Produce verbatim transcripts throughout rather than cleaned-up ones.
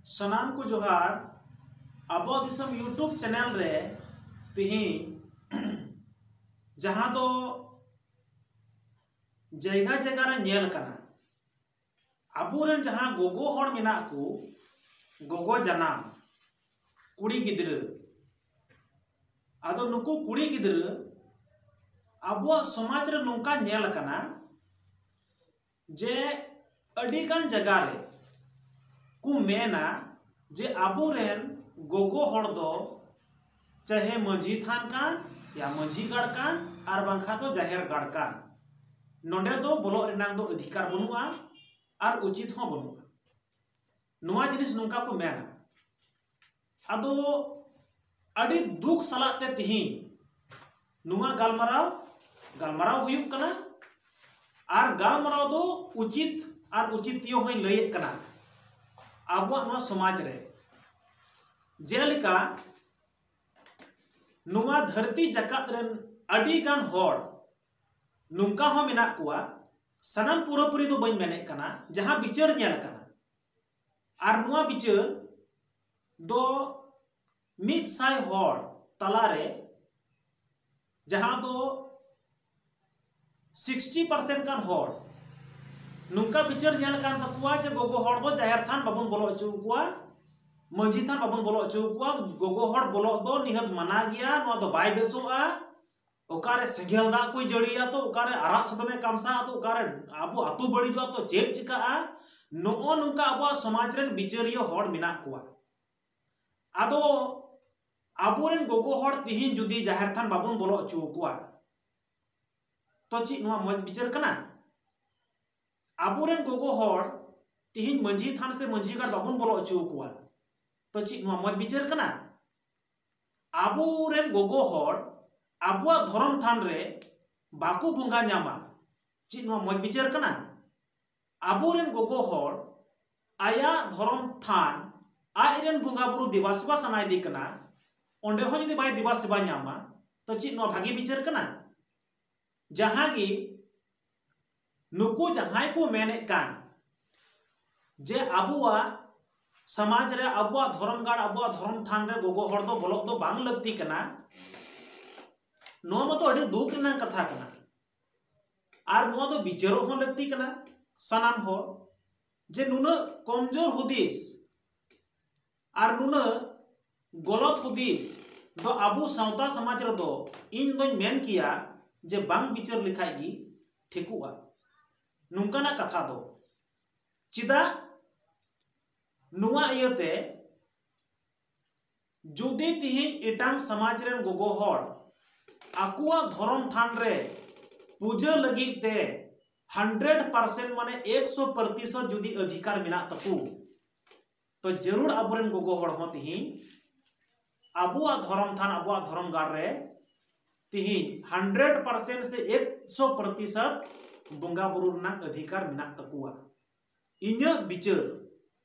ᱥᱟᱱᱟᱢ ᱠᱚ ᱡᱚᱦᱟᱨ᱾ ᱟᱵᱚ ᱫᱤᱥᱚᱢ YouTube ᱪᱮᱱᱮᱞ ᱨᱮ ᱛᱤᱦᱤᱧ ᱡᱟᱦᱟᱸ ᱫᱚ ᱡᱟᱭᱜᱟ ᱡᱟᱭᱜᱟ ᱨᱮ ᱧᱮᱞ ᱠᱟᱱᱟ, ᱟᱵᱚᱨᱮᱱ ᱡᱟᱦᱟᱸ ᱜᱚᱜᱚ ᱦᱚᱲ ᱢᱮᱱᱟᱜ ᱠᱚ, ᱜᱚᱜᱚ ᱡᱟᱱᱟᱢ ᱠᱩᱲᱤ ᱜᱤᱫᱽᱨᱟᱹ, ᱟᱫᱚ ᱱᱩᱠᱩ ᱠᱩᱲᱤ ᱜᱤᱫᱽᱨᱟᱹ ᱟᱵᱚᱣᱟᱜ ᱥᱚᱢᱟᱡᱽ ᱨᱮ ᱱᱚᱝᱠᱟ ᱧᱮᱞ ᱟᱠᱟᱱᱟ ᱡᱮ ᱟᱹᱰᱤ ᱜᱟᱱ ᱡᱟᱭᱜᱟ ᱨᱮ ᱠᱚ ᱢᱮᱱᱟ ᱡᱮ ᱟᱵᱚᱨᱮᱱ ᱜᱚᱜᱚ ᱦᱚᱲ ᱫᱚ ᱪᱟᱦᱮ ᱢᱟᱹᱡᱷᱤ ᱛᱷᱟᱱ ᱠᱟᱱ, ᱭᱟ ᱢᱟᱹᱡᱷᱤ ᱜᱟᱲ ᱠᱟᱱ, ᱟᱨ ᱵᱟᱝᱠᱷᱟᱱ ᱫᱚ ᱡᱟᱦᱮᱨ ᱜᱟᱲ ᱠᱟᱱ, ᱱᱚᱰᱮ ᱫᱚ ᱵᱚᱞᱚᱜ ᱨᱮᱱᱟᱜ ᱫᱚ ᱚᱫᱷᱤᱠᱟᱨ ᱵᱟᱹᱱᱩᱜᱼᱟ ᱟᱨ ᱩᱪᱤᱛ ᱦᱚᱸ ᱵᱟᱹᱱᱩᱜᱼᱟ᱾ ᱱᱚᱣᱟ ᱡᱤᱱᱤᱥ ᱱᱚᱝᱠᱟ ᱠᱚ ᱢᱮᱱᱟ᱾ ᱟᱫᱚ ᱟᱹᱰᱤ ᱫᱩᱠ ᱥᱟᱞᱟᱜ ᱛᱮ ᱛᱤᱦᱤᱧ ᱱᱚᱣᱟ ᱜᱟᱞᱢᱟᱨᱟᱣ, ᱜᱟᱞᱢᱟᱨᱟᱣ ᱦᱩᱭᱩᱜ ᱠᱟᱱᱟ᱾ ᱟᱨ ᱜᱟᱞᱢᱟᱨᱟᱣ ᱫᱚ ᱩᱪᱤᱛ ᱟᱨ ᱩᱪᱤᱛᱤᱭᱟᱹ ᱦᱚᱸᱧ ᱞᱟᱹᱭᱮᱫ ᱠᱟᱱᱟ ᱟᱵᱚᱣᱟᱜ ᱱᱚᱣᱟ ᱥᱚᱢᱟᱡᱽ ᱨᱮ᱾ ᱡᱮᱞᱮᱠᱟ ᱱᱚᱣᱟ ᱫᱷᱟᱹᱨᱛᱤ ᱡᱟᱠᱟᱛ ᱨᱮᱱ ᱟᱹᱰᱤ ᱜᱟᱱ ᱦᱚᱲ ᱱᱚᱝᱠᱟ ᱦᱚᱸ ᱢᱮᱱᱟᱜ ᱠᱚᱣᱟ, ᱥᱟᱱᱟᱢ ᱯᱩᱨᱟᱹᱯᱩᱨᱤ ᱫᱚ ᱵᱟᱹᱧ ᱢᱮᱱᱮᱫ ᱠᱟᱱᱟ, ᱡᱟᱦᱟᱸ ᱵᱤᱪᱟᱹᱨ ᱧᱮᱞ ᱟᱠᱟᱱᱟ᱾ ᱟᱨ ᱱᱚᱣᱟ ᱵᱤᱪᱟᱹᱨ ᱫᱚ ᱢᱤᱫ ᱥᱟᱭ ᱦᱚᱲ ᱛᱟᱞᱟᱨᱮ ᱡᱟᱦᱟᱸ ᱫᱚ ᱥᱤᱠᱥᱴᱤ ᱯᱟᱨᱥᱮᱱᱴ ᱜᱟᱱ ᱦᱚᱲ ᱱᱚᱝᱠᱟ ᱵᱤᱪᱟᱹᱨ ᱧᱮᱞ ᱠᱟᱱ ᱛᱟᱠᱚᱣᱟ ᱡᱮ ᱜᱚᱜᱚ ᱦᱚᱲ ᱫᱚ ᱡᱟᱦᱮᱨ ᱛᱷᱟᱱ ᱵᱟᱵᱚᱱ ᱵᱚᱞᱚ ᱦᱚᱪᱚ ᱟᱠᱚᱣᱟ, ᱢᱟᱹᱡᱷᱤ ᱛᱷᱟᱱ ᱵᱟᱵᱚᱱ ᱵᱚᱞᱚ ᱦᱚᱪᱚ ᱟᱠᱚᱣᱟ, ᱜᱚᱜᱚ ᱦᱚᱲ ᱵᱚᱞᱚᱜ ᱫᱚ ᱱᱤᱦᱟᱹᱛ ᱢᱟᱱᱟ ᱜᱮᱭᱟ, ᱱᱚᱣᱟ ᱫᱚ ᱵᱟᱭ ᱵᱮᱥᱚᱜᱼᱟ, ᱚᱠᱟᱨᱮ ᱥᱮᱸᱜᱮᱞ ᱫᱟᱜ ᱠᱚᱭ ᱡᱟᱹᱲᱤᱭᱟ ᱛᱚ, ᱚᱠᱟᱨᱮ ᱟᱨᱟᱜ ᱥᱟᱫᱚᱢᱮ ᱠᱟᱢᱥᱟᱜᱼᱟ ᱛᱚ, ᱚᱠᱟᱨᱮ ᱟᱵᱚ ᱟᱹᱛᱩ ᱵᱟᱹᱲᱤᱡᱚᱜᱼᱟ ᱛᱚ, ᱪᱮᱫ ᱪᱤᱠᱟᱹᱜᱼᱟ? ᱱᱚᱜᱼᱚ ᱱᱚᱝᱠᱟ ᱟᱵᱚᱣᱟᱜ ᱥᱚᱢᱟᱡᱽ ᱨᱮᱱ ᱵᱤᱪᱟᱹᱨᱤᱭᱟᱹ ᱦᱚᱲ ᱢᱮᱱᱟᱜ ᱠᱚᱣᱟ᱾ ᱟᱫᱚ ᱟᱵᱚᱨᱮᱱ ᱜᱚᱜᱚ ᱦᱚᱲ ᱛᱤᱦᱤᱧ ᱡᱩᱫᱤ ᱡᱟᱦᱮᱨ ᱛᱷᱟᱱ ᱵᱟᱵᱚᱱ ᱵᱚᱞᱚ ᱦᱚᱪᱚ ᱟᱠᱚᱣᱟ, ᱛᱚ ᱪᱮᱫ ᱱᱚᱣᱟ ᱢᱚᱡᱽ ᱵᱤᱪᱟᱹᱨ ᱠᱟᱱᱟ? ᱟᱵᱚᱨᱮᱱ ᱜᱚᱜᱚ ᱦᱚᱲ ᱛᱤᱦᱤᱧ ᱢᱟᱹᱡᱷᱤ ᱛᱷᱟᱱ ᱥᱮ ᱢᱟᱹᱡᱷᱤ ᱜᱟᱲ ᱵᱟᱵᱚᱱ ᱵᱚᱞᱚ ᱦᱚᱪᱚ ᱟᱠᱚᱣᱟ, ᱛᱚ ᱪᱮᱫ ᱱᱚᱣᱟ ᱢᱚᱡᱽ ᱵᱤᱪᱟᱹᱨ ᱠᱟᱱᱟ? ᱟᱵᱚᱨᱮᱱ ᱜᱚᱜᱚ ᱦᱚᱲ ᱟᱵᱚᱣᱟᱜ ᱫᱷᱚᱨᱚᱢ ᱛᱷᱟᱱ ᱨᱮ ᱵᱟᱠᱚ ᱵᱚᱸᱜᱟ ᱧᱟᱢᱟ, ᱪᱮᱫ ᱱᱚᱣᱟ ᱢᱚᱡᱽ ᱵᱤᱪᱟᱹᱨ ᱠᱟᱱᱟ? ᱟᱵᱚᱨᱮᱱ ᱜᱚᱜᱚ ᱦᱚᱲ ᱟᱭᱟᱜ ᱫᱷᱚᱨᱚᱢ ᱛᱷᱟᱱ ᱟᱡᱨᱮᱱ ᱵᱚᱸᱜᱟ ᱵᱩᱨᱩ ᱫᱮᱵᱟ ᱥᱮᱵᱟ ᱥᱟᱱᱟᱭᱮᱫᱮ ᱠᱟᱱᱟ, ᱚᱸᱰᱮ ᱦᱚᱸ ᱡᱩᱫᱤ ᱵᱟᱭ ᱫᱮᱵᱟ ᱥᱮᱵᱟ ᱧᱟᱢᱟ, ᱛᱚ ᱪᱮᱫ ᱱᱚᱣᱟ ᱵᱷᱟᱜᱮ ᱵᱤᱪᱟᱹᱨ ᱠᱟᱱᱟ? ᱡᱟᱦᱟᱸ ᱜᱮ ᱱᱩᱠᱩ ᱡᱟᱦᱟᱸᱭ ᱠᱚ ᱢᱮᱱᱮᱫ ᱠᱟᱱ ᱡᱮ ᱟᱵᱚᱣᱟᱜ ᱥᱚᱢᱟᱡᱽ ᱨᱮ ᱟᱵᱚᱣᱟᱜ ᱫᱷᱚᱨᱚᱢ ᱜᱟᱲ, ᱟᱵᱚᱣᱟᱜ ᱫᱷᱚᱨᱚᱢ ᱛᱷᱟᱱ ᱨᱮ ᱜᱚᱜᱚ ᱦᱚᱲ ᱫᱚ ᱵᱚᱞᱚᱜ ᱫᱚ ᱵᱟᱝ ᱞᱟᱹᱠᱛᱤ ᱠᱟᱱᱟ᱾ ᱱᱚᱣᱟ ᱢᱟᱛᱚ ᱟᱹᱰᱤ ᱫᱩᱠ ᱨᱮᱱᱟᱜ ᱠᱟᱛᱷᱟ ᱠᱟᱱᱟ᱾ ᱟᱨ ᱱᱚᱣᱟ ᱫᱚ ᱵᱤᱪᱟᱹᱨᱚᱜ ᱦᱚᱸ ᱞᱟᱹᱠᱛᱤ ᱠᱟᱱᱟ ᱥᱟᱱᱟᱢ ᱦᱚᱲ, ᱡᱮ ᱱᱩᱱᱟᱹᱜ ᱠᱚᱢᱡᱳᱨ ᱦᱩᱫᱤᱥ ᱟᱨ ᱱᱩᱱᱟᱹᱜ ᱜᱚᱞᱚᱛ ᱦᱩᱫᱤᱥ ᱫᱚ ᱟᱵᱚ ᱥᱟᱶᱛᱟ ᱥᱚᱢᱟᱡᱽ ᱨᱮᱫᱚ ᱤᱧ ᱫᱚᱧ ᱢᱮᱱ ᱠᱮᱭᱟ ᱡᱮ ᱵᱟᱝ ᱵᱤᱪᱟᱹᱨ ᱞᱮᱠᱷᱟᱡ ᱜᱮ ᱴᱷᱤᱠᱚᱜᱼᱟ᱾ ᱱᱚᱝᱠᱟᱱᱟᱜ ᱠᱟᱛᱷᱟ ᱫᱚ ᱪᱮᱫᱟᱜ ᱱᱚᱣᱟ ᱤᱭᱟᱹᱛᱮ, ᱡᱩᱫᱤ ᱛᱤᱦᱤᱧ ᱮᱴᱟᱝ ᱥᱚᱢᱟᱡᱽ ᱨᱮᱱ ᱜᱚᱜᱚ ᱦᱚᱲ ᱟᱠᱚᱣᱟᱜ ᱫᱷᱚᱨᱚᱢ ᱛᱷᱟᱱ ᱨᱮ ᱯᱩᱡᱟᱹ ᱞᱟᱹᱜᱤᱫ ᱛᱮ ᱦᱟᱱᱰᱨᱮᱰ ᱯᱟᱨᱥᱮᱱᱴ ᱢᱟᱱᱮ ᱮᱠᱥᱚ ᱯᱨᱚᱛᱤᱥᱚᱛ ᱡᱩᱫᱤ ᱚᱫᱷᱤᱠᱟᱨ ᱢᱮᱱᱟᱜ ᱛᱟᱠᱚ, ᱛᱚ ᱡᱟᱹᱨᱩᱲ ᱟᱵᱚᱨᱮᱱ ᱜᱚᱜᱚ ᱦᱚᱲ ᱦᱚᱸ ᱛᱤᱦᱤᱧ ᱟᱵᱚᱣᱟᱜ ᱫᱷᱚᱨᱚᱢ ᱛᱷᱟᱱ, ᱟᱵᱚᱣᱟᱜ ᱫᱷᱚᱨᱚᱢ ᱜᱟᱲ ᱨᱮ ᱛᱤᱦᱤᱧ ᱦᱟᱱᱰᱨᱮᱰ ᱯᱟᱨᱥᱮᱱᱴ ᱥᱮ ᱮᱠᱥᱚ ᱯᱨᱚᱛᱤᱥᱚᱛ ᱵᱚᱸᱜᱟ ᱵᱩᱨᱩ ᱨᱮᱱᱟᱜ ᱚᱫᱷᱤᱠᱟᱨ ᱢᱮᱱᱟᱜ ᱛᱟᱠᱚᱣᱟ᱾ ᱤᱧᱟᱹᱜ ᱵᱤᱪᱟᱹᱨ,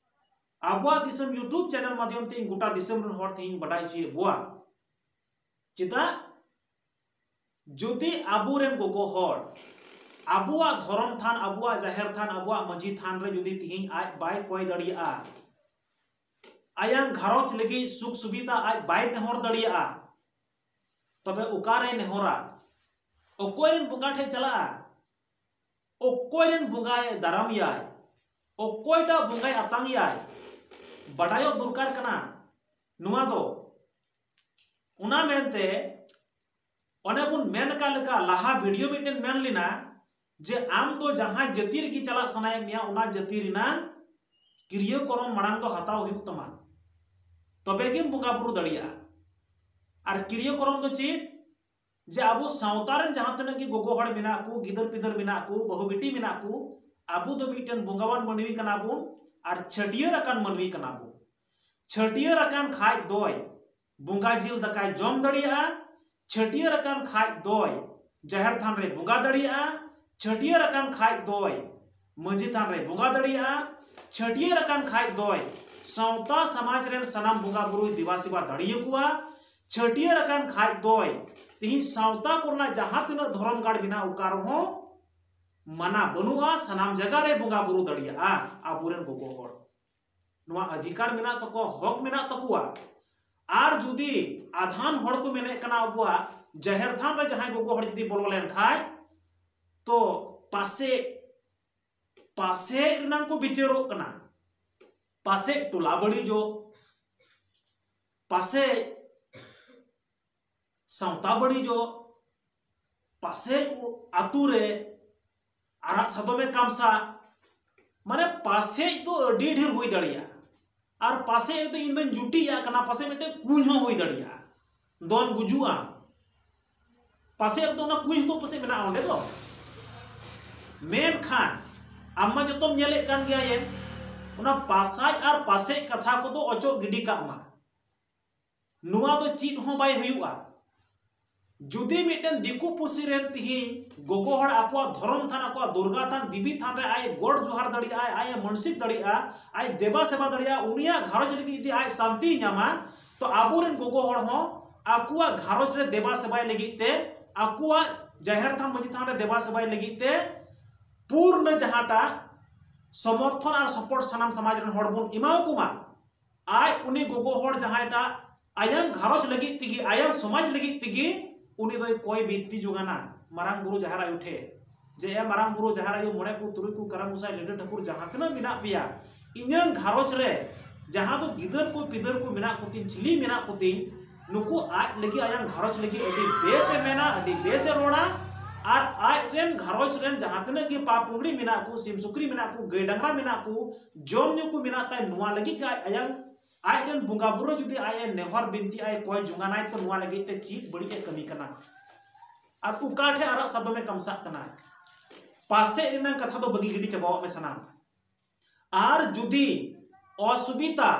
ᱟᱵᱚᱣᱟᱜ ᱫᱤᱥᱚᱢ YouTube ᱪᱮᱱᱮᱞ ᱢᱟᱫᱽᱫᱷᱚᱢ ᱛᱮ ᱤᱧ ᱜᱚᱴᱟ ᱫᱤᱥᱚᱢ ᱨᱮᱱ ᱦᱚᱲ ᱛᱮᱦᱤᱧ ᱵᱟᱰᱟᱭ ᱦᱚᱪᱚᱭᱮᱫ ᱠᱚᱣᱟ᱾ ᱪᱮᱫᱟᱜ? ᱡᱩᱫᱤ ᱟᱵᱚᱨᱮᱱ ᱜᱚᱜᱚ ᱦᱚᱲ ᱟᱵᱚᱣᱟᱜ ᱫᱷᱚᱨᱚᱢ ᱛᱷᱟᱱ, ᱟᱵᱚᱣᱟᱜ ᱡᱟᱦᱮᱨ ᱛᱷᱟᱱ, ᱟᱵᱚᱣᱟᱜ ᱢᱟᱹᱡᱷᱤ ᱛᱷᱟᱱ ᱨᱮ ᱡᱩᱫᱤ ᱛᱤᱦᱤᱧ ᱟᱡ ᱵᱟᱭ ᱠᱚᱭ ᱫᱟᱲᱮᱭᱟᱜᱼᱟ, ᱟᱭᱟᱝ ᱜᱷᱟᱨᱚᱸᱡᱽ ᱞᱟᱹᱜᱤᱫ ᱥᱩᱠ ᱥᱩᱵᱤᱫᱷᱟ ᱟᱡ ᱵᱟᱭ ᱱᱮᱦᱚᱨ ᱫᱟᱲᱮᱭᱟᱜᱼᱟ, ᱛᱚᱵᱮ ᱚᱠᱟᱨᱮᱭ ᱱᱮᱦᱚᱨᱟ? ᱚᱠᱚᱭ ᱨᱮᱱ ᱵᱚᱸᱜᱟ ᱴᱷᱮᱡ ᱪᱟᱞᱟᱜᱼᱟ? ᱚᱠᱚᱭ ᱨᱮᱱ ᱵᱚᱸᱜᱟᱭ ᱫᱟᱨᱟᱢ ᱭᱟᱭ? ᱚᱠᱚᱭᱴᱟᱜ ᱵᱚᱸᱜᱟᱭ ᱟᱛᱟᱝ ᱭᱟᱭ? ᱵᱟᱰᱟᱭᱚᱜ ᱫᱚᱨᱠᱟᱨ ᱠᱟᱱᱟ ᱱᱚᱣᱟ ᱫᱚ᱾ ᱚᱱᱟ ᱢᱮᱱᱛᱮ ᱚᱱᱮ ᱵᱚᱱ ᱢᱮᱱ ᱟᱠᱟᱫ ᱞᱮᱠᱟ, ᱞᱟᱦᱟ ᱵᱷᱤᱰᱤᱭᱳ ᱢᱤᱫᱴᱮᱱ ᱢᱮᱱ ᱞᱮᱱᱟ ᱡᱮ ᱟᱢ ᱫᱚ ᱡᱟᱦᱟᱸ ᱡᱟᱹᱛᱤ ᱨᱮᱜᱮ ᱪᱟᱞᱟᱜ ᱥᱟᱱᱟᱭᱮᱫ ᱢᱮᱭᱟ, ᱚᱱᱟ ᱡᱟᱹᱛᱤ ᱨᱮᱱᱟᱝ ᱠᱤᱨᱤᱭᱟᱹ ᱠᱚᱨᱚᱢ ᱢᱟᱲᱟᱝ ᱫᱚ ᱦᱟᱛᱟᱣ ᱦᱩᱭᱩᱜ ᱛᱟᱢᱟ, ᱛᱚᱵᱮ ᱜᱮᱢ ᱵᱚᱸᱜᱟ ᱵᱩᱨᱩ ᱫᱟᱲᱮᱭᱟᱜᱼᱟ᱾ ᱟᱨ ᱠᱤᱨᱤᱭᱟᱹ ᱠᱚᱨᱚᱢ ᱫᱚ ᱪᱮᱫ? ᱡᱮ ᱟᱵᱚ ᱥᱟᱶᱛᱟ ᱨᱮᱱ ᱡᱟᱦᱟᱸ ᱛᱤᱱᱟᱹᱜ ᱜᱮ ᱜᱚᱜᱚ ᱦᱚᱲ ᱢᱮᱱᱟᱜ ᱠᱚ, ᱜᱤᱫᱟᱹᱨ ᱯᱤᱫᱟᱹᱨ ᱢᱮᱱᱟᱜ ᱠᱚ, ᱵᱟᱹᱦᱩ ᱵᱤᱴᱤ ᱢᱮᱱᱟᱜ ᱠᱚ, ᱟᱵᱚ ᱫᱚ ᱢᱤᱫᱴᱮᱱ ᱵᱚᱸᱜᱟᱣᱟᱱ ᱢᱟᱹᱱᱢᱤ ᱠᱟᱱᱟ ᱵᱚᱱ ᱟᱨ ᱪᱷᱟᱹᱴᱭᱟᱹᱨ ᱟᱠᱟᱱ ᱢᱟᱹᱱᱢᱤ ᱠᱟᱱᱟ ᱵᱚᱱ᱾ ᱪᱷᱟᱹᱴᱭᱟᱹᱨ ᱟᱠᱟᱱ ᱠᱷᱟᱡ ᱫᱚᱭ ᱵᱚᱸᱜᱟ ᱡᱤᱞ ᱫᱟᱠᱟᱭ ᱡᱚᱢ ᱫᱟᱲᱮᱭᱟᱜᱼᱟ, ᱪᱷᱟᱹᱴᱭᱟᱹᱨ ᱟᱠᱟᱱ ᱠᱷᱟᱡ ᱫᱚᱭ ᱡᱟᱦᱮᱨ ᱛᱷᱟᱱ ᱨᱮ ᱵᱚᱸᱜᱟ ᱫᱟᱲᱮᱭᱟᱜᱼᱟ, ᱪᱷᱟᱹᱴᱭᱟᱹᱨ ᱟᱠᱟᱱ ᱠᱷᱟᱡ ᱫᱚᱭ ᱢᱟᱹᱡᱷᱤ ᱛᱷᱟᱱ ᱨᱮ ᱵᱚᱸᱜᱟ ᱫᱟᱲᱮᱭᱟᱜᱼᱟ, ᱪᱷᱟᱹᱴᱭᱟᱹᱨ ᱟᱠᱟᱱ ᱠᱷᱟᱡ ᱫᱚᱭ ᱥᱟᱶᱛᱟ ᱥᱚᱢᱟᱡᱽ ᱨᱮᱱ ᱥᱟᱱᱟᱢ ᱵᱚᱸᱜᱟ ᱵᱩᱨᱩᱭ ᱫᱮᱵᱟ ᱥᱮᱵᱟ ᱫᱟᱲᱮᱭᱟᱠᱚᱣᱟ, ᱪᱷᱟᱹᱴᱭᱟᱹᱨ ᱟᱠᱟᱱ ᱠᱷᱟᱡ ᱫᱚᱭ ᱛᱤᱦᱤᱧ ᱥᱟᱶᱛᱟ ᱠᱚᱨᱮᱱᱟᱜ ᱡᱟᱦᱟᱸ ᱛᱤᱱᱟᱹᱜ ᱫᱷᱚᱨᱚᱢ ᱜᱟᱲ ᱢᱮᱱᱟᱜ, ᱚᱠᱟ ᱨᱮᱦᱚᱸ ᱢᱟᱱᱟ ᱵᱟᱹᱱᱩᱜᱼᱟ, ᱥᱟᱱᱟᱢ ᱡᱟᱭᱜᱟ ᱨᱮ ᱵᱚᱸᱜᱟ ᱵᱩᱨᱩ ᱫᱟᱲᱮᱭᱟᱜᱼᱟ ᱟᱵᱚᱨᱮᱱ ᱜᱚᱜᱚ ᱦᱚᱲ᱾ ᱱᱚᱣᱟ ᱚᱫᱷᱤᱠᱟᱨ ᱢᱮᱱᱟᱜ ᱛᱟᱠᱚᱣᱟ, ᱦᱚᱠ ᱢᱮᱱᱟᱜ ᱛᱟᱠᱚᱣᱟ᱾ ᱟᱨ ᱡᱩᱫᱤ ᱟᱫᱷᱟᱱ ᱦᱚᱲ ᱠᱚ ᱢᱮᱱᱮᱫ ᱠᱟᱱᱟ ᱟᱵᱚᱣᱟᱜ ᱡᱟᱦᱮᱨ ᱛᱷᱟᱱ ᱨᱮ ᱡᱟᱦᱟᱸᱭ ᱜᱚᱜᱚ ᱦᱚᱲ ᱡᱩᱫᱤ ᱵᱚᱞᱚ ᱞᱮᱱ ᱠᱷᱟᱡ, ᱛᱚ ᱯᱟᱥᱮᱡ ᱯᱟᱥᱮᱡ ᱨᱮᱱᱟᱝ ᱠᱚ ᱵᱤᱪᱟᱹᱨᱚᱜ ᱠᱟᱱᱟ, ᱯᱟᱥᱮᱡ ᱴᱚᱞᱟ ᱵᱟᱹᱲᱤᱡᱚᱜ, ᱯᱟᱥᱮᱡ ᱥᱟᱶᱛᱟ ᱵᱟᱹᱲᱤᱡᱚᱜ, ᱯᱟᱥᱮᱡ ᱟᱛᱳ ᱨᱮ ᱟᱨᱟᱜ ᱥᱟᱫᱚᱢᱮ ᱠᱟᱢᱥᱟ, ᱢᱟᱱᱮ ᱯᱟᱥᱮᱡ ᱫᱚ ᱟᱹᱰᱤ ᱰᱷᱮᱨ ᱦᱩᱭ ᱫᱟᱲᱮᱭᱟᱜᱼᱟ᱾ ᱟᱨ ᱯᱟᱥᱮᱡ ᱨᱮᱫᱚ ᱤᱧ ᱫᱚᱧ ᱡᱩᱴᱤᱡ ᱟᱜ ᱠᱟᱱᱟ, ᱯᱟᱥᱮᱡ ᱢᱤᱫᱴᱮᱱ ᱠᱩᱧ ᱦᱚᱸ ᱦᱩᱭ ᱫᱟᱲᱮᱭᱟᱜᱼᱟ, ᱫᱚᱱ ᱜᱩᱡᱩᱜ ᱟᱢ᱾ ᱯᱟᱥᱮᱡ ᱨᱮᱫᱚ ᱚᱱᱟ ᱠᱩᱧ ᱦᱚᱸᱛᱚ ᱯᱟᱥᱮᱡ ᱢᱮᱱᱟᱜᱼᱟ ᱚᱸᱰᱮ ᱫᱚ᱾ ᱢᱮᱱᱠᱷᱟᱱ ᱟᱢ ᱢᱟ ᱡᱚᱛᱚᱢ ᱧᱮᱞᱮᱫ ᱠᱟᱱ ᱜᱮᱭᱟ ᱭᱮ, ᱚᱱᱟ ᱯᱟᱥᱟᱡ ᱟᱨ ᱯᱟᱥᱮᱡ ᱠᱟᱛᱷᱟ ᱠᱚᱫᱚ ᱚᱪᱚᱜ ᱜᱤᱰᱤ ᱠᱟᱜ ᱢᱟ᱾ ᱱᱚᱣᱟ ᱫᱚ ᱪᱮᱫ ᱦᱚᱸ ᱵᱟᱭ ᱦᱩᱭᱩᱜᱼᱟ᱾ ᱡᱩᱫᱤ ᱢᱤᱫᱴᱮᱱ ᱫᱤᱠᱩ ᱯᱩᱥᱤ ᱨᱮᱱ ᱛᱤᱦᱤᱧ ᱜᱚᱜᱚ ᱦᱚᱲ ᱟᱠᱚᱣᱟᱜ ᱫᱷᱚᱨᱚᱢ ᱛᱷᱟᱱ, ᱟᱠᱚᱣᱟᱜ ᱫᱩᱨᱜᱟ ᱛᱷᱟᱱ, ᱫᱮᱵᱤ ᱛᱷᱟᱱ ᱨᱮ ᱟᱡ ᱜᱚᱰ ᱡᱚᱦᱟᱨ ᱫᱟᱲᱮᱭᱟᱜᱼᱟᱭ, ᱟᱡ ᱮ ᱢᱟᱱᱥᱤᱠ ᱫᱟᱲᱮᱭᱟᱜᱼᱟ, ᱟᱡ ᱫᱮᱵᱟ ᱥᱮᱵᱟ ᱫᱟᱲᱮᱭᱟᱜᱼᱟ, ᱩᱱᱤᱭᱟᱜ ᱜᱷᱟᱨᱚᱸᱡᱽ ᱞᱟᱹᱜᱤᱫ ᱡᱩᱫᱤ ᱟᱡ ᱥᱟᱱᱛᱤᱭ ᱧᱟᱢᱟ, ᱛᱚ ᱟᱵᱚᱨᱮᱱ ᱜᱚᱜᱚ ᱦᱚᱲ ᱦᱚᱸ ᱟᱠᱚᱣᱟᱜ ᱜᱷᱟᱨᱚᱸᱡᱽ ᱨᱮ ᱫᱮᱵᱟ ᱥᱮᱵᱟᱭ ᱞᱟᱹᱜᱤᱫ ᱛᱮ, ᱟᱠᱚᱣᱟᱜ ᱡᱟᱦᱮᱨ ᱛᱷᱟᱱ, ᱢᱟᱹᱡᱷᱤ ᱛᱷᱟᱱ ᱨᱮ ᱫᱮᱵᱟ ᱥᱮᱵᱟᱭ ᱞᱟᱹᱜᱤᱫ ᱛᱮ ᱯᱩᱨᱱᱚ ᱡᱟᱦᱟᱸᱴᱟᱜ ᱥᱚᱢᱚᱨᱛᱷᱚᱱ ᱟᱨ ᱥᱟᱯᱳᱨᱴ ᱥᱟᱱᱟᱢ ᱥᱚᱢᱟᱡᱽ ᱨᱮᱱ ᱦᱚᱲ ᱵᱚᱱ ᱮᱢᱟᱣ ᱠᱚᱢᱟ᱾ ᱟᱡ ᱩᱱᱤ ᱜᱚᱜᱚ ᱦᱚᱲ ᱡᱟᱦᱟᱸᱭᱴᱟᱜ ᱟᱭᱟᱝ ᱜᱷᱟᱨᱚᱸᱡᱽ ᱞᱟᱹᱜᱤᱫ ᱛᱮᱜᱮ, ᱟᱭᱟᱝ ᱥᱚᱢᱟᱡᱽ ᱞᱟᱹᱜᱤᱫ ᱛᱮᱜᱮ ᱩᱱᱤ ᱫᱚᱭ ᱠᱚᱭ ᱵᱤᱱᱛᱤ ᱡᱚᱝᱟᱱᱟ ᱢᱟᱨᱟᱝ ᱵᱩᱨᱩ ᱡᱟᱦᱮᱨ ᱟᱭᱳ ᱴᱷᱮᱱ, ᱡᱮ ᱮ ᱢᱟᱨᱟᱝ ᱵᱩᱨᱩ ᱡᱟᱦᱮᱨ ᱟᱭᱳ, ᱢᱚᱬᱮ ᱠᱚ ᱛᱩᱨᱩᱭ ᱠᱚ ᱠᱟᱨᱟᱢ ᱜᱚᱸᱥᱟᱭ ᱞᱤᱴᱟᱹ ᱴᱷᱟᱹᱠᱩᱨ ᱡᱟᱦᱟᱸ ᱛᱤᱱᱟᱹᱜ ᱢᱮᱱᱟᱜ ᱯᱮᱭᱟ, ᱤᱧᱟᱹᱝ ᱜᱷᱟᱨᱚᱸᱡᱽ ᱨᱮ ᱡᱟᱦᱟᱸ ᱫᱚ ᱜᱤᱫᱟᱹᱨ ᱠᱚ ᱯᱤᱫᱟᱹᱨ ᱠᱚ ᱢᱮᱱᱟᱜ ᱠᱚᱛᱤᱧ, ᱪᱤᱞᱤ ᱢᱮᱱᱟᱜ ᱠᱚᱛᱤᱧ, ᱱᱩᱠᱩ ᱟᱡ ᱞᱟᱹᱜᱤᱫ, ᱟᱭᱟᱝ ᱜᱷᱟᱨᱚᱸᱡᱽ ᱞᱟᱹᱜᱤᱫ ᱟᱹᱰᱤ ᱵᱮᱥ ᱮ ᱢᱮᱱᱟ, ᱟᱹᱰᱤ ᱵᱮᱥ ᱮ ᱨᱚᱲᱟ᱾ ᱟᱨ ᱟᱡ ᱨᱮᱱ ᱜᱷᱟᱨᱚᱸᱡᱽ ᱨᱮᱱ ᱡᱟᱦᱟᱸ ᱛᱤᱱᱟᱹᱜ ᱜᱮ ᱯᱟ ᱯᱩᱝᱲᱤ ᱢᱮᱱᱟᱜ ᱠᱚ, ᱥᱤᱢ ᱥᱩᱠᱨᱤ ᱢᱮᱱᱟᱜ ᱠᱚ, ᱜᱟᱹᱭ ᱰᱟᱝᱨᱟ ᱢᱮᱱᱟᱜ ᱠᱚ, ᱡᱚᱢ ᱧᱩ ᱠᱚ ᱢᱮᱱᱟᱜ ᱛᱟᱭ, ᱱᱚᱣᱟ ᱞᱟᱹᱜᱤᱫ ᱜᱮ ᱟᱡ ᱟᱭᱟᱝ, ᱟᱡ ᱨᱮᱱ ᱵᱚᱸᱜᱟ ᱵᱩᱨᱩ ᱡᱩᱫᱤ ᱟᱡ ᱮ ᱱᱮᱦᱚᱨ ᱵᱤᱱᱛᱤ ᱟᱭ, ᱠᱚᱭ ᱡᱚᱝᱟᱱᱟᱭ, ᱛᱚ ᱱᱚᱣᱟ ᱞᱟᱹᱜᱤᱫ ᱛᱮ ᱪᱮᱫ ᱵᱟᱹᱲᱤᱡ ᱮ ᱠᱟᱹᱢᱤ ᱠᱟᱱᱟ? ᱟᱨ ᱚᱠᱟ ᱴᱷᱮᱱ ᱟᱨᱟᱜ ᱥᱟᱫᱚᱢᱮ ᱠᱟᱢᱥᱟᱜ ᱠᱟᱱᱟ? ᱯᱟᱥᱮᱡ ᱨᱮᱱᱟᱝ ᱠᱟᱛᱷᱟ ᱫᱚ ᱵᱟᱹᱜᱤ ᱜᱤᱰᱤ ᱪᱟᱵᱟᱣᱟᱜ ᱢᱮ ᱥᱟᱱᱟᱢ᱾ ᱟᱨ ᱡᱩᱫᱤ ᱚᱥᱩᱵᱤᱫᱷᱟ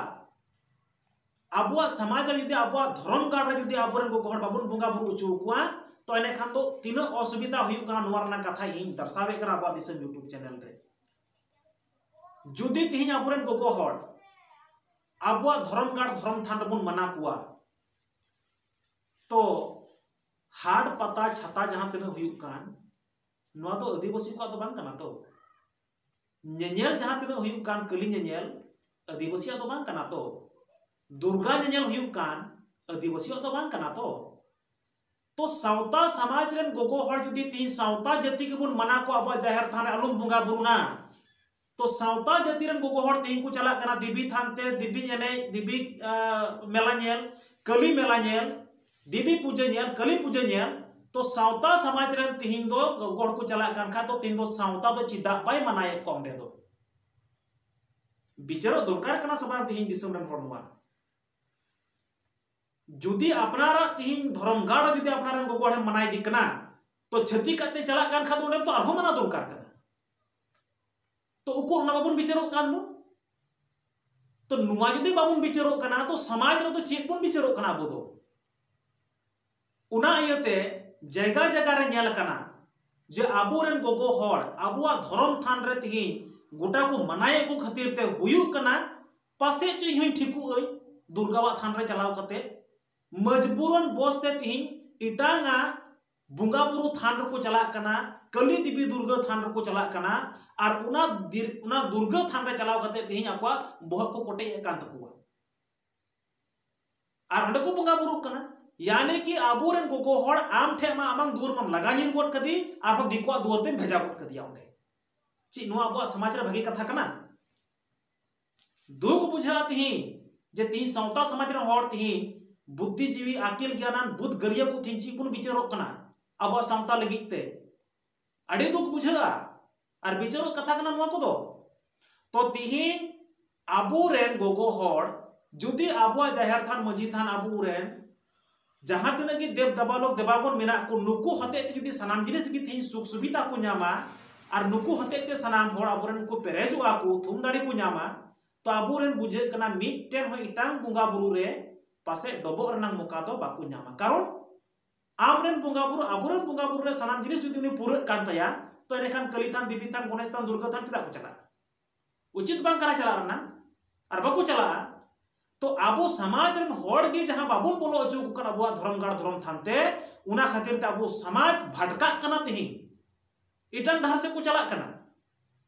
ᱟᱵᱚᱣᱟᱜ ᱥᱚᱢᱟᱡᱽ ᱨᱮ, ᱡᱩᱫᱤ ᱟᱵᱚᱣᱟᱜ ᱫᱷᱚᱨᱚᱢ ᱜᱟᱲ ᱨᱮ ᱡᱩᱫᱤ ᱟᱵᱚᱨᱮᱱ ᱜᱚᱜᱚ ᱦᱚᱲ ᱵᱟᱵᱚᱱ ᱵᱚᱸᱜᱟ ᱵᱩᱨᱩ ᱦᱚᱪᱚ ᱟᱠᱚᱣᱟ, ᱛᱚ ᱮᱸᱰᱮᱠᱷᱟᱱ ᱫᱚ ᱛᱤᱱᱟᱹᱜ ᱚᱥᱩᱵᱤᱫᱷᱟ ᱦᱩᱭᱩᱜ ᱠᱟᱱᱟ, ᱱᱚᱣᱟ ᱨᱮᱱᱟᱜ ᱠᱟᱛᱷᱟ ᱤᱧ ᱫᱟᱨᱥᱟᱣᱮᱫ ᱠᱟᱱᱟ ᱟᱵᱚᱣᱟᱜ ᱫᱤᱥᱚᱢ YouTube ᱪᱮᱱᱮᱞ ᱨᱮ᱾ ᱡᱩᱫᱤ ᱛᱤᱦᱤᱧ ᱟᱵᱚᱨᱮᱱ ᱜᱚᱜᱚ ᱦᱚᱲ ᱟᱵᱚᱣᱟᱜ ᱫᱷᱚᱨᱚᱢ ᱜᱟᱲ, ᱫᱷᱚᱨᱚᱢ ᱛᱷᱟᱱ ᱨᱮᱵᱚᱱ ᱢᱟᱱᱟ ᱠᱚᱣᱟ, ᱛᱚ ᱦᱟᱴ ᱯᱟᱛᱟ ᱪᱷᱟᱛᱟ ᱡᱟᱦᱟᱸ ᱛᱤᱱᱟᱹᱜ ᱦᱩᱭᱩᱜ ᱠᱟᱱ, ᱱᱚᱣᱟ ᱫᱚ ᱟᱹᱫᱤᱵᱟᱹᱥᱤ ᱠᱚᱣᱟᱜ ᱫᱚ ᱵᱟᱝ ᱠᱟᱱᱟ ᱛᱚ? ᱧᱮᱧᱮᱞ ᱡᱟᱦᱟᱸ ᱛᱤᱱᱟᱹᱜ ᱦᱩᱭᱩᱜ ᱠᱟᱱ, ᱠᱟᱹᱞᱤ ᱧᱮᱧᱮᱞ, ᱟᱹᱫᱤᱵᱟᱹᱥᱤᱭᱟᱜ ᱫᱚ ᱵᱟᱝ ᱠᱟᱱᱟ ᱛᱚ᱾ ᱫᱩᱨᱜᱟ ᱧᱮᱧᱮᱞ ᱦᱩᱭᱩᱜ ᱠᱟᱱ ᱟᱹᱫᱤᱵᱟᱹᱥᱤᱭᱟᱜ ᱫᱚ ᱵᱟᱝ ᱠᱟᱱᱟ ᱛᱚ᱾ ᱛᱚ ᱥᱟᱶᱛᱟ ᱥᱚᱢᱟᱡᱽ ᱨᱮᱱ ᱜᱚᱜᱚ ᱦᱚᱲ ᱡᱩᱫᱤ ᱛᱤᱦᱤᱧ ᱥᱟᱶᱛᱟ ᱡᱟᱹᱛᱤ ᱜᱮᱵᱚᱱ ᱢᱟᱱᱟ ᱠᱚᱣᱟ, ᱟᱵᱚᱣᱟᱜ ᱡᱟᱦᱮᱨ ᱛᱷᱟᱱ ᱨᱮ ᱟᱞᱚᱢ ᱵᱚᱸᱜᱟ ᱵᱩᱨᱩᱱᱟ, ᱛᱚ ᱥᱟᱶᱛᱟ ᱡᱟᱹᱛᱤ ᱨᱮᱱ ᱜᱚᱜᱚ ᱦᱚᱲ ᱛᱤᱦᱤᱧ ᱠᱚ ᱪᱟᱞᱟᱜ ᱠᱟᱱᱟ ᱫᱮᱵᱤ ᱛᱷᱟᱱ ᱛᱮ, ᱫᱮᱵᱤ ᱮᱱᱮᱡ, ᱫᱮᱵᱤ ᱢᱮᱞᱟ ᱧᱮᱞ, ᱠᱟᱹᱞᱤ ᱢᱮᱞᱟ ᱧᱮᱞ, ᱫᱮᱵᱤ ᱯᱩᱡᱟᱹ ᱧᱮᱞ, ᱠᱟᱹᱞᱤ ᱯᱩᱡᱟᱹ ᱧᱮᱞ᱾ ᱛᱚ ᱥᱟᱶᱛᱟ ᱥᱚᱢᱟᱡᱽ ᱨᱮᱱ ᱛᱤᱦᱤᱧ ᱫᱚ ᱜᱚᱜᱚ ᱦᱚᱲ ᱠᱚ ᱪᱟᱞᱟᱜ ᱠᱟᱱ ᱠᱷᱟᱱ ᱫᱚ ᱛᱤᱦᱤᱧ ᱫᱚ ᱥᱟᱶᱛᱟ ᱫᱚ ᱪᱮᱫᱟᱜ ᱵᱟᱭ ᱢᱟᱱᱟᱭᱮᱫ ᱠᱚᱣᱟ? ᱚᱸᱰᱮ ᱫᱚ ᱵᱤᱪᱟᱹᱨᱚᱜ ᱫᱚᱨᱠᱟᱨ ᱠᱟᱱᱟ ᱥᱮ ᱵᱟᱝ ᱛᱤᱦᱤᱧ ᱫᱤᱥᱚᱢ ᱨᱮᱱ ᱦᱚᱲ? ᱱᱚᱣᱟ ᱡᱩᱫᱤ ᱟᱯᱱᱟᱨᱟᱜ ᱛᱤᱦᱤᱧ ᱫᱷᱚᱨᱚᱢ ᱜᱟᱲ ᱨᱮ ᱡᱩᱫᱤ ᱟᱯᱱᱟᱨ ᱨᱮᱱ ᱜᱚᱜᱚ ᱦᱚᱲᱮᱢ ᱢᱟᱱᱟᱭ ᱫᱤ ᱠᱟᱱᱟ, ᱛᱚ ᱪᱷᱟᱹᱛᱤᱠ ᱟᱜ ᱛᱮ ᱪᱟᱞᱟᱜ ᱠᱟᱱ ᱠᱷᱟᱱ ᱫᱚ ᱚᱸᱰᱮ ᱛᱚ ᱟᱨᱦᱚᱸ ᱢᱟᱱᱟ ᱫᱚᱨᱠᱟᱨ ᱠᱟᱱᱟ᱾ ᱛᱚ ᱩᱠᱩᱨ ᱚᱱᱟ ᱵᱟᱵᱚᱱ ᱵᱤᱪᱟᱹᱨᱚᱜ ᱠᱟᱱ ᱫᱚ᱾ ᱛᱚ ᱱᱚᱣᱟ ᱡᱩᱫᱤ ᱵᱟᱵᱚᱱ ᱵᱤᱪᱟᱹᱨᱚᱜ ᱠᱟᱱᱟ, ᱛᱚ ᱥᱚᱢᱟᱡᱽ ᱨᱮᱫᱚ ᱪᱮᱫ ᱵᱚᱱ ᱵᱤᱪᱟᱹᱨᱚᱜ ᱠᱟᱱᱟ ᱟᱵᱚ ᱫᱚ? ᱚᱱᱟ ᱤᱭᱟᱹᱛᱮ ᱡᱟᱭᱜᱟ ᱡᱟᱭᱜᱟ ᱨᱮ ᱧᱮᱞ ᱟᱠᱟᱱᱟ ᱡᱮ ᱟᱵᱚᱨᱮᱱ ᱜᱚᱜᱚ ᱦᱚᱲ ᱟᱵᱚᱣᱟᱜ ᱫᱷᱚᱨᱚᱢ ᱛᱷᱟᱱ ᱨᱮ ᱛᱤᱦᱤᱧ ᱜᱚᱴᱟ ᱠᱚ ᱢᱟᱱᱟᱭᱮᱫ ᱠᱚ ᱠᱷᱟᱹᱛᱤᱨ ᱛᱮ ᱦᱩᱭᱩᱜ ᱠᱟᱱᱟ, ᱯᱟᱥᱮᱡ ᱪᱚ ᱤᱧ ᱦᱚᱸᱧ ᱴᱷᱤᱠᱚᱜ ᱟᱹᱧ ᱫᱩᱨᱜᱟᱣᱟᱜ ᱛᱷᱟᱱ ᱨᱮ ᱪᱟᱞᱟᱣ ᱠᱟᱛᱮ᱾ ᱢᱚᱡᱽᱵᱩᱨᱚᱱ ᱵᱚᱥ ᱛᱮ ᱛᱤᱦᱤᱧ ᱮᱴᱟᱝᱟ ᱵᱚᱸᱜᱟ ᱵᱩᱨᱩ ᱛᱷᱟᱱ ᱨᱮᱠᱚ ᱪᱟᱞᱟᱜ ᱠᱟᱱᱟ, ᱠᱟᱹᱞᱤ ᱫᱮᱵᱤ ᱫᱩᱨᱜᱟᱹ ᱛᱷᱟᱱ ᱨᱮᱠᱚ ᱪᱟᱞᱟᱜ ᱠᱟᱱᱟ᱾ ᱟᱨ ᱚᱱᱟ ᱫᱤᱨ-, ᱚᱱᱟ ᱫᱩᱨᱜᱟᱹ ᱛᱷᱟᱱ ᱨᱮ ᱪᱟᱞᱟᱣ ᱠᱟᱛᱮ ᱛᱤᱦᱤᱧ ᱟᱠᱚᱣᱟᱜ ᱵᱚᱦᱚᱜ ᱠᱚ ᱠᱚᱴᱮᱡ ᱮᱫ ᱠᱟᱱ ᱛᱟᱠᱚᱣᱟ᱾ ᱟᱨ ᱚᱸᱰᱮ ᱠᱚ ᱵᱚᱸᱜᱟ ᱵᱩᱨᱩᱜ ᱠᱟᱱᱟ᱾ ᱭᱟᱱᱤ ᱠᱤ ᱟᱵᱚᱨᱮᱱ ᱜᱚᱜᱚ ᱦᱚᱲ ᱟᱢ ᱴᱷᱮᱱ ᱢᱟ ᱟᱢᱟᱝ ᱫᱩᱣᱟᱹᱨ ᱢᱟᱢ ᱞᱟᱜᱟ ᱧᱤᱨ ᱜᱚᱫ ᱠᱟᱫᱮ, ᱟᱨᱦᱚᱸ ᱫᱤᱠᱩᱣᱟᱜ ᱫᱩᱣᱟᱹᱨ ᱛᱮᱢ ᱵᱷᱮᱡᱟ ᱜᱚᱫ ᱠᱟᱫᱮᱭᱟ ᱚᱸᱰᱮ᱾ ᱪᱮᱫ ᱱᱚᱣᱟ ᱟᱵᱚᱣᱟᱜ ᱥᱚᱢᱟᱡᱽ ᱨᱮ ᱵᱷᱟᱹᱜᱤ ᱠᱟᱛᱷᱟ ᱠᱟᱱᱟ? ᱫᱩᱠ ᱵᱩᱡᱷᱟᱹᱜᱼᱟ ᱛᱤᱦᱤᱧ ᱡᱮ ᱛᱤᱦᱤᱧ ᱥᱟᱶᱛᱟ ᱥᱚᱢᱟᱡᱽ ᱨᱮᱱ ᱦᱚᱲ ᱛᱤᱦᱤᱧ ᱵᱩᱫᱽᱫᱷᱤᱡᱤᱵᱤ, ᱟᱹᱠᱤᱞ ᱜᱮᱭᱟᱱᱟᱱ, ᱵᱩᱫᱽ ᱜᱟᱹᱨᱭᱟᱹ ᱠᱚ ᱛᱤᱦᱤᱧ ᱪᱮᱫ ᱵᱚᱱ ᱵᱤᱪᱟᱹᱨᱚᱜ ᱠᱟᱱᱟ ᱟᱵᱚᱣᱟᱜ ᱥᱟᱶᱛᱟ ᱞᱟᱹᱜᱤᱫ ᱛᱮ? ᱟᱹᱰᱤ ᱫᱩᱠ ᱵᱩᱡᱷᱟᱹᱜᱼᱟ᱾ ᱟᱨ ᱵᱤᱪᱟᱹᱨᱚᱜ ᱠᱟᱛᱷᱟ ᱠᱟᱱᱟ ᱱᱚᱣᱟ ᱠᱚᱫᱚ᱾ ᱛᱚ ᱛᱤᱦᱤᱧ ᱟᱵᱚᱨᱮᱱ ᱜᱚᱜᱚ ᱦᱚᱲ ᱡᱩᱫᱤ ᱟᱵᱚᱣᱟᱜ ᱡᱟᱦᱮᱨ ᱛᱷᱟᱱ, ᱢᱟᱹᱡᱷᱤ ᱛᱷᱟᱱ, ᱟᱵᱚᱨᱮᱱ ᱡᱟᱦᱟᱸ ᱛᱤᱱᱟᱹᱜ ᱜᱮ ᱫᱮᱵ ᱫᱮᱵᱟᱞᱳᱠ ᱫᱮᱵᱟᱜᱚᱱ ᱢᱮᱱᱟᱜ ᱠᱚ, ᱱᱩᱠᱩ ᱦᱚᱛᱮᱡ ᱛᱮ ᱡᱩᱫᱤ ᱥᱟᱱᱟᱢ ᱡᱤᱱᱤᱥ ᱜᱮ ᱛᱤᱦᱤᱧ ᱥᱩᱠ ᱥᱩᱵᱤᱫᱷᱟ ᱠᱚ ᱧᱟᱢᱟ ᱟᱨ ᱱᱩᱠᱩ ᱦᱚᱛᱮᱡ ᱛᱮ ᱥᱟᱱᱟᱢ ᱦᱚᱲ ᱟᱵᱚᱨᱮᱱ ᱠᱚ ᱯᱮᱨᱮᱡᱚᱜᱼᱟ ᱠᱚ, ᱛᱷᱩᱢ ᱫᱟᱲᱮ ᱠᱚ ᱧᱟᱢᱟ, ᱛᱚ ᱟᱵᱚᱨᱮᱱ ᱵᱩᱡᱷᱟᱹᱜ ᱠᱟᱱᱟ ᱢᱤᱫᱴᱮᱱ ᱦᱚᱸ ᱮᱴᱟᱝ ᱵᱚᱸᱜᱟ ᱵᱩᱨᱩ ᱨᱮ ᱯᱟᱥᱮᱡ ᱰᱚᱵᱚᱜ ᱨᱮᱱᱟᱜ ᱢᱚᱠᱟ ᱫᱚ ᱵᱟᱠᱚ ᱧᱟᱢᱟ᱾ ᱠᱟᱨᱚᱱ ᱟᱢᱨᱮᱱ ᱵᱚᱸᱜᱟ ᱵᱩᱨᱩ, ᱟᱵᱚᱨᱮᱱ ᱵᱚᱸᱜᱟ ᱵᱩᱨᱩ ᱨᱮ ᱥᱟᱱᱟᱢ ᱡᱤᱱᱤᱥ ᱡᱩᱫᱤ ᱩᱱᱤ ᱯᱩᱨᱟᱹᱜ ᱠᱟᱱ ᱛᱟᱭᱟ, ᱛᱚ ᱮᱸᱰᱮᱠᱷᱟᱱ ᱠᱟᱹᱞᱤ ᱛᱷᱟᱱ, ᱫᱮᱵᱤ ᱛᱷᱟᱱ, ᱜᱚᱱᱮᱥ ᱛᱷᱟᱱ, ᱫᱩᱨᱜᱟᱹ ᱛᱷᱟᱱ ᱪᱮᱫᱟᱜ ᱠᱚ ᱪᱟᱞᱟᱜᱼᱟ? ᱩᱪᱤᱛ ᱵᱟᱝ ᱠᱟᱱᱟ ᱪᱟᱞᱟᱜ ᱨᱮᱱᱟᱜ, ᱟᱨ ᱵᱟᱠᱚ ᱪᱟᱞᱟᱜᱼᱟ᱾ ᱛᱚ ᱟᱵᱚ ᱥᱚᱢᱟᱡᱽ ᱨᱮᱱ ᱦᱚᱲ ᱜᱮ ᱡᱟᱦᱟᱸ ᱵᱟᱵᱚᱱ ᱵᱚᱞᱚ ᱦᱚᱪᱚ ᱟᱠᱚ ᱠᱟᱱᱟ ᱟᱵᱚᱣᱟᱜ ᱫᱷᱚᱨᱚᱢ ᱜᱟᱲ, ᱫᱷᱚᱨᱚᱢ ᱛᱷᱟᱱ ᱛᱮ, ᱚᱱᱟ ᱠᱷᱟᱹᱛᱤᱨ ᱛᱮ ᱟᱵᱚ ᱥᱚᱢᱟᱡᱽ ᱵᱷᱟᱴᱠᱟᱜ ᱠᱟᱱᱟ, ᱛᱮᱦᱮᱧ ᱮᱴᱟᱜ ᱰᱟᱦᱟᱨ ᱥᱮᱫ ᱠᱚ ᱪᱟᱞᱟᱜ ᱠᱟᱱᱟ᱾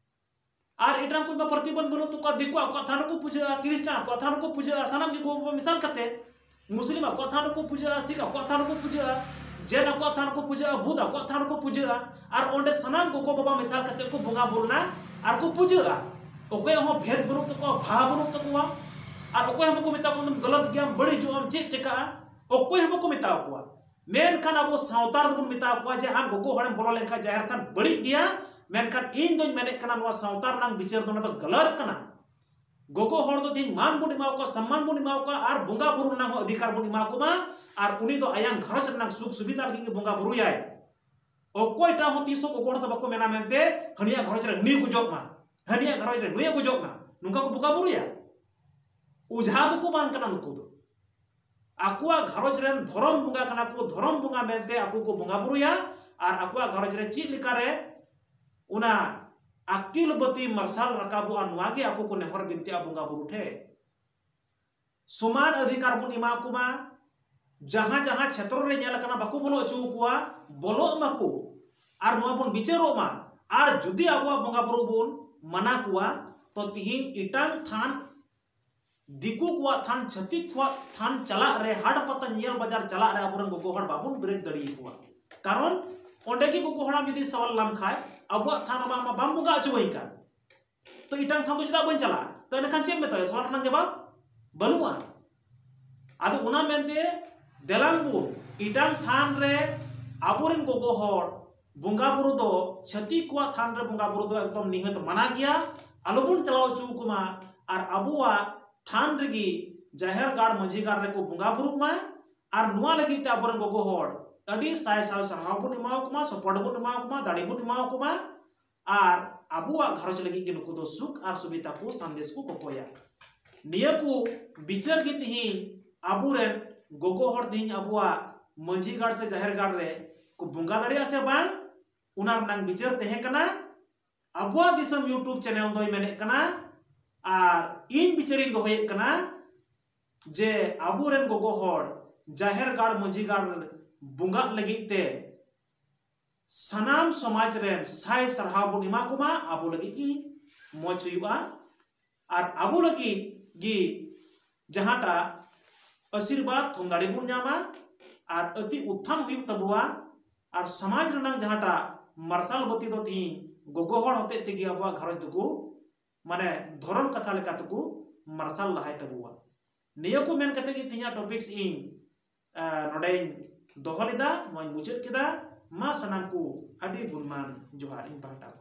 ᱟᱨ ᱮᱴᱟᱜ ᱠᱚ ᱢᱟ ᱯᱨᱚᱛᱤᱵᱚᱱᱫᱷ ᱵᱟᱹᱱᱩᱜ ᱛᱟᱠᱚᱣᱟ᱾ ᱫᱤᱠᱩ ᱟᱠᱚᱣᱟᱜ ᱛᱷᱟᱱ ᱨᱮᱠᱚ ᱯᱩᱡᱟᱹᱜᱼᱟ, ᱠᱷᱨᱤᱥᱴᱟᱱ ᱟᱠᱚᱣᱟᱜ ᱛᱷᱟᱱ ᱨᱮᱠᱚ ᱯᱩᱡᱟᱹᱜᱼᱟ, ᱥᱟᱱᱟᱢ ᱜᱮ ᱜᱚ ᱵᱟᱵᱟ ᱢᱮᱥᱟᱞ ᱠᱟᱛᱮ ᱢᱩᱥᱞᱤᱢ ᱟᱠᱚᱣᱟᱜ ᱛᱷᱟᱱ ᱨᱮᱠᱚ ᱯᱩᱡᱟᱹᱜᱼᱟ, ᱥᱤᱠᱷ ᱟᱠᱚᱣᱟᱜ ᱛᱷᱟᱱ ᱨᱮᱠᱚ ᱯᱩᱡᱟᱹᱜᱼᱟ, ᱡᱮᱱ ᱟᱠᱚᱣᱟᱜ ᱛᱷᱟᱱ ᱨᱮᱠᱚ ᱯᱩᱡᱟᱹᱜᱼᱟ, ᱵᱩᱫᱷ ᱟᱠᱚᱣᱟᱜ ᱛᱷᱟᱱ ᱨᱮᱠᱚ ᱯᱩᱡᱟᱹᱜᱼᱟ᱾ ᱟᱨ ᱚᱸᱰᱮ ᱥᱟᱱᱟᱢ ᱜᱚᱜᱚ ᱵᱟᱵᱟ ᱢᱮᱥᱟᱞ ᱠᱟᱛᱮ ᱠᱚ ᱵᱚᱸᱜᱟ ᱵᱩᱨᱩᱱᱟ ᱟᱨ ᱠᱚ ᱯᱩᱡᱟᱹᱜᱼᱟ᱾ ᱚᱠᱚᱭᱟᱜ ᱦᱚᱸ ᱵᱷᱮᱫ ᱵᱟᱹᱱᱩᱜ ᱛᱟᱠᱚᱣᱟ, ᱵᱷᱟ ᱵᱟᱹᱱᱩᱜ ᱛᱟᱠᱚᱣᱟ᱾ ᱟᱨ ᱚᱠᱚᱭ ᱦᱚᱸ ᱵᱟᱠᱚ ᱢᱮᱛᱟ ᱠᱚᱣᱟ, "ᱟᱢ ᱜᱟᱞᱟᱛ ᱜᱮᱭᱟᱢ, ᱵᱟᱹᱲᱤᱡᱚᱜ ᱟᱢ, ᱪᱮᱫ ᱪᱮᱠᱟᱜᱼᱟ?" ᱚᱠᱚᱭ ᱦᱚᱸ ᱵᱟᱠᱚ ᱢᱮᱛᱟ ᱠᱚᱣᱟ᱾ ᱢᱮᱱᱠᱷᱟᱱ ᱟᱵᱚ ᱥᱟᱶᱛᱟ ᱨᱮᱫᱚ ᱵᱚᱱ ᱢᱮᱛᱟ ᱠᱚᱣᱟ ᱡᱮ, "ᱟᱢ ᱜᱚᱜᱚ ᱦᱚᱲᱮᱢ ᱵᱚᱞᱚ ᱞᱮᱱᱠᱷᱟᱱ ᱡᱟᱦᱮᱨ ᱛᱷᱟᱱ ᱵᱟᱹᱲᱤᱡ ᱜᱮᱭᱟ᱾" ᱢᱮᱱᱠᱷᱟᱱ ᱤᱧ ᱫᱚᱧ ᱢᱮᱱᱮᱫ ᱠᱟᱱᱟ, ᱱᱚᱣᱟ ᱥᱟᱶᱛᱟ ᱨᱮᱱᱟᱜ ᱵᱤᱪᱟᱹᱨ ᱫᱚ ᱚᱱᱟ ᱫᱚ ᱜᱟᱞᱟᱛ ᱠᱟᱱᱟ᱾ ᱜᱚᱜᱚ ᱦᱚᱲ ᱫᱚ ᱛᱮᱦᱮᱧ ᱢᱟᱱ ᱵᱚᱱ ᱮᱢᱟ ᱠᱚᱣᱟ, ᱥᱚᱢᱢᱟᱱ ᱵᱚᱱ ᱮᱢᱟ ᱠᱚᱣᱟ, ᱟᱨ ᱵᱚᱸᱜᱟ ᱵᱩᱨᱩ ᱨᱮᱱᱟᱜ ᱦᱚᱸ ᱚᱫᱷᱤᱠᱟᱨ ᱵᱚᱱ ᱮᱢᱟ ᱠᱚᱢᱟ᱾ ᱟᱨ ᱩᱱᱤ ᱫᱚ ᱟᱭᱟᱝ ᱜᱷᱟᱨᱚᱸᱡᱽ ᱨᱮᱱᱟᱜ ᱥᱩᱠ ᱥᱩᱵᱤᱫᱷᱟ ᱞᱟᱹᱜᱤᱫ ᱜᱮ ᱵᱚᱸᱜᱟ ᱵᱩᱨᱩᱭᱟᱭ᱾ ᱚᱠᱚᱭᱴᱟᱜ ᱦᱚᱸ ᱛᱤᱥ ᱦᱚᱸ ᱜᱚᱜᱚ ᱦᱚᱲ ᱫᱚ ᱵᱟᱠᱚ ᱢᱮᱱᱟ ᱢᱮᱱᱛᱮ, "ᱦᱟᱹᱱᱤᱭᱟᱜ ᱜᱷᱟᱨᱚᱸᱡᱽ ᱨᱮ ᱦᱟᱹᱱᱤ ᱜᱚᱡᱚᱜ ᱢᱟ, ᱦᱟᱹᱱᱤᱭᱟᱜ ᱜᱷᱟᱨᱚᱸᱡᱽ ᱨᱮ ᱱᱩᱭᱮ ᱜᱚᱡᱚᱜ ᱢᱟ", ᱱᱚᱝᱠᱟ ᱠᱚ ᱵᱚᱸᱜᱟ ᱵᱩᱨᱩᱭᱟ? ᱚᱡᱷᱟ ᱫᱚᱠᱚ ᱵᱟᱝ ᱠᱟᱱᱟ ᱱᱩᱠᱩ ᱫᱚ᱾ ᱟᱠᱚᱣᱟᱜ ᱜᱷᱟᱨᱚᱸᱡᱽ ᱨᱮᱱ ᱫᱷᱚᱨᱚᱢ ᱵᱚᱸᱜᱟ ᱠᱟᱱᱟ ᱠᱚ, ᱫᱷᱚᱨᱚᱢ ᱵᱚᱸᱜᱟ ᱢᱮᱱᱛᱮ ᱟᱠᱚ ᱠᱚ ᱵᱚᱸᱜᱟ ᱵᱩᱨᱩᱭᱟ᱾ ᱟᱨ ᱟᱠᱚᱣᱟᱜ ᱜᱷᱟᱨᱚᱸᱡᱽ ᱨᱮ ᱪᱮᱫ ᱞᱮᱠᱟᱨᱮ ᱚᱱᱟ ᱟᱹᱠᱤᱞ ᱵᱟᱹᱛᱤ ᱢᱟᱨᱥᱟᱞ ᱨᱟᱠᱟᱵᱚᱜᱼᱟ, ᱱᱚᱣᱟ ᱜᱮ ᱟᱠᱚ ᱠᱚ ᱱᱮᱦᱚᱨ ᱵᱤᱱᱛᱤᱜᱼᱟ ᱵᱚᱸᱜᱟ ᱵᱩᱨᱩ ᱴᱷᱮᱱ᱾ ᱥᱚᱢᱟᱱ ᱚᱫᱷᱤᱠᱟᱨ ᱵᱚᱱ ᱮᱢᱟ ᱠᱚᱢᱟ᱾ ᱡᱟᱦᱟᱸ ᱡᱟᱦᱟᱸ ᱪᱷᱮᱛᱨᱚ ᱨᱮ ᱧᱮᱞ ᱟᱠᱟᱱᱟ ᱵᱟᱠᱚ ᱵᱚᱞᱚ ᱦᱚᱪᱚ ᱟᱠᱚᱣᱟ, ᱵᱚᱞᱚᱜ ᱢᱟᱠᱚ᱾ ᱟᱨ ᱱᱚᱣᱟ ᱵᱚᱱ ᱵᱤᱪᱟᱹᱨᱚᱜ ᱢᱟ᱾ ᱟᱨ ᱡᱩᱫᱤ ᱟᱵᱚᱣᱟᱜ ᱵᱚᱸᱜᱟ ᱵᱩᱨᱩ ᱵᱚᱱ ᱢᱟᱱᱟ ᱠᱚᱣᱟ, ᱛᱚ ᱛᱤᱦᱤᱧ ᱮᱴᱟᱝ ᱛᱷᱟᱱ, ᱫᱤᱠᱩ ᱠᱚᱣᱟᱜ ᱛᱷᱟᱱ, ᱪᱷᱟᱹᱛᱤᱠ ᱠᱚᱣᱟᱜ ᱛᱷᱟᱱ ᱪᱟᱞᱟᱜ ᱨᱮ, ᱦᱟᱴ ᱯᱟᱛᱟ ᱧᱮᱞ ᱵᱟᱡᱟᱨ ᱪᱟᱞᱟᱜ ᱨᱮ ᱟᱵᱚᱨᱮᱱ ᱜᱚᱜᱚ ᱦᱚᱲ ᱵᱟᱵᱚᱱ ᱵᱨᱮᱠ ᱫᱟᱲᱮ ᱟᱠᱚᱣᱟ᱾ ᱠᱟᱨᱚᱱ ᱚᱸᱰᱮ ᱜᱮ ᱜᱚᱜᱚ ᱦᱚᱲᱟᱢ ᱡᱩᱫᱤ ᱥᱟᱣᱟᱞ ᱞᱟᱢ ᱠᱷᱟᱡ, ᱟᱵᱚᱣᱟᱜ ᱛᱷᱟᱱ ᱨᱮᱢᱟ ᱟᱢ ᱢᱟ ᱵᱟᱢ ᱵᱚᱸᱜᱟ ᱦᱚᱪᱚᱣᱟᱹᱧ ᱠᱟᱱ, ᱛᱚ ᱮᱴᱟᱝ ᱛᱷᱟᱱ ᱫᱚ ᱪᱮᱫᱟᱜ ᱵᱟᱹᱧ ᱪᱟᱞᱟᱜᱼᱟ? ᱛᱚ ᱮᱱᱠᱷᱟᱱ ᱪᱮᱫ ᱮᱢ ᱢᱮᱛᱟᱭᱟ? ᱥᱟᱣᱟᱞ ᱨᱮᱱᱟᱜ ᱡᱚᱵᱟᱵ ᱵᱟᱹᱱᱩᱜᱼᱟ᱾ ᱟᱫᱚ ᱚᱱᱟ ᱢᱮᱱᱛᱮ ᱫᱮᱞᱟᱝ ᱵᱚᱱ ᱮᱴᱟᱝ ᱛᱷᱟᱱ ᱨᱮ ᱟᱵᱚᱨᱮᱱ ᱜᱚᱜᱚ ᱦᱚᱲ ᱵᱚᱸᱜᱟ ᱵᱩᱨᱩ ᱫᱚ, ᱪᱷᱟᱹᱛᱤᱠ ᱠᱚᱣᱟᱜ ᱛᱷᱟᱱ ᱨᱮ ᱵᱚᱸᱜᱟ ᱵᱩᱨᱩ ᱫᱚ ᱮᱠᱫᱚᱢ ᱱᱤᱦᱟᱹᱛ ᱢᱟᱱᱟ ᱜᱮᱭᱟ, ᱟᱞᱚᱵᱚᱱ ᱪᱟᱞᱟᱣ ᱦᱚᱪᱚ ᱟᱠᱚ ᱢᱟ᱾ ᱟᱨ ᱟᱵᱚᱣᱟᱜ ᱛᱷᱟᱱ ᱨᱮᱜᱮ, ᱡᱟᱦᱮᱨ ᱜᱟᱲ ᱢᱟᱹᱡᱷᱤ ᱜᱟᱲ ᱨᱮᱠᱚ ᱵᱚᱸᱜᱟ ᱵᱩᱨᱩᱜ ᱢᱟ᱾ ᱟᱨ ᱱᱚᱣᱟ ᱞᱟᱹᱜᱤᱫ ᱛᱮ ᱟᱵᱚᱨᱮᱱ ᱜᱚᱜᱚ ᱦᱚᱲ ᱟᱹᱰᱤ ᱥᱟᱭ ᱥᱟᱭ ᱥᱟᱨᱦᱟᱣ ᱵᱚᱱ ᱮᱢᱟ ᱠᱚ ᱢᱟ, ᱥᱚᱯᱚᱦᱚᱫ ᱵᱚᱱ ᱮᱢᱟ ᱠᱚ ᱢᱟ, ᱫᱟᱲᱮ ᱵᱚᱱ ᱮᱢᱟ ᱠᱚ ᱢᱟ᱾ ᱟᱨ ᱟᱵᱚᱣᱟᱜ ᱜᱷᱟᱨᱚᱸᱡᱽ ᱞᱟᱹᱜᱤᱫ ᱜᱮ ᱱᱩᱠᱩ ᱫᱚ ᱥᱩᱠ ᱟᱨ ᱥᱩᱵᱤᱫᱷᱟ ᱠᱚ ᱥᱟᱸᱫᱮᱥ ᱠᱚ ᱠᱚᱠᱚᱭᱟ᱾ ᱱᱤᱭᱟᱹ ᱠᱚ ᱵᱤᱪᱟᱹᱨ ᱜᱮ ᱛᱤᱦᱤᱧ ᱟᱵᱚᱨᱮᱱ ᱜᱚᱜᱚ ᱦᱚᱲ ᱛᱤᱦᱤᱧ ᱟᱵᱚᱣᱟᱜ ᱢᱟᱹᱡᱷᱤ ᱜᱟᱲ ᱥᱮ ᱡᱟᱦᱮᱨ ᱜᱟᱲ ᱨᱮ ᱠᱚ ᱵᱚᱸᱜᱟ ᱫᱟᱲᱮᱭᱟᱜᱼᱟ ᱥᱮ ᱵᱟᱝ, ᱚᱱᱟ ᱨᱮᱱᱟᱜ ᱵᱤᱪᱟᱹᱨ ᱛᱟᱦᱮᱸ ᱠᱟᱱᱟ᱾ ᱟᱵᱚᱣᱟᱜ ᱫᱤᱥᱚᱢ YouTube ᱪᱮᱱᱮᱞ ᱫᱚᱭ ᱢᱮᱱᱮᱫ ᱠᱟᱱᱟ, ᱟᱨ ᱤᱧ ᱵᱤᱪᱟᱹᱨᱤᱧ ᱫᱚᱦᱚᱭᱮᱫ ᱠᱟᱱᱟ ᱡᱮ ᱟᱵᱚᱨᱮᱱ ᱜᱚᱜᱚ ᱦᱚᱲ ᱡᱟᱦᱮᱨ ᱜᱟᱲ ᱢᱟᱹᱡᱷᱤ ᱜᱟᱲ ᱵᱚᱸᱜᱟᱜ ᱞᱟᱹᱜᱤᱫ ᱛᱮ ᱥᱟᱱᱟᱢ ᱥᱚᱢᱟᱡᱽ ᱨᱮᱱ ᱥᱟᱭ ᱥᱟᱨᱦᱟᱣ ᱵᱚᱱ ᱮᱢᱟ ᱠᱚᱢᱟ, ᱟᱵᱚ ᱞᱟᱹᱜᱤᱫ ᱜᱮ ᱢᱚᱡᱽ ᱦᱩᱭᱩᱜᱼᱟ᱾ ᱟᱨ ᱟᱵᱚ ᱞᱟᱹᱜᱤᱫ ᱜᱮ ᱡᱟᱦᱟᱸᱴᱟᱜ ᱟᱥᱤᱨᱵᱟᱫᱽ ᱛᱷᱩᱢ ᱫᱟᱲᱮ ᱵᱚᱱ ᱧᱟᱢᱟ ᱟᱨ ᱟᱹᱛᱤ ᱩᱛᱛᱷᱟᱱ ᱦᱩᱭᱩᱜ ᱛᱟᱵᱚᱣᱟ᱾ ᱟᱨ ᱥᱚᱢᱟᱡᱽ ᱨᱮᱱᱟᱜ ᱡᱟᱦᱟᱸᱴᱟᱜ ᱢᱟᱨᱥᱟᱞ ᱵᱟᱹᱛᱤ ᱫᱚ ᱛᱤᱦᱤᱧ ᱜᱚᱜᱚ ᱦᱚᱲ ᱦᱚᱛᱮᱡ ᱛᱮᱜᱮ ᱟᱵᱚᱣᱟᱜ ᱜᱷᱟᱨᱚᱸᱡᱽ ᱫᱚᱠᱚ, ᱢᱟᱱᱮ, ᱫᱷᱚᱨᱚᱢ ᱠᱟᱛᱷᱟ ᱞᱮᱠᱟ ᱛᱮᱠᱚ ᱢᱟᱨᱥᱟᱞ ᱞᱟᱦᱟᱭ ᱛᱟᱵᱚᱣᱟ᱾ ᱱᱤᱭᱟᱹ ᱠᱚ ᱢᱮᱱ ᱠᱟᱛᱮ ᱜᱮ ᱛᱤᱦᱤᱧᱟᱜ ᱴᱚᱯᱤᱠᱥ ᱤᱧ, ᱟᱸ, ᱱᱚᱰᱮᱧ ᱫᱚᱦᱚ ᱞᱮᱫᱟ, ᱱᱚᱣᱟᱧ ᱢᱩᱪᱟᱹᱫ ᱠᱮᱫᱟ᱾ ᱢᱟ ᱥᱟᱱᱟᱢ ᱠᱚ ᱟᱹᱰᱤ ᱜᱩᱱᱢᱟᱱ ᱡᱚᱦᱟᱨ ᱤᱧ ᱯᱟᱦᱴᱟ ᱠᱷᱚᱱ᱾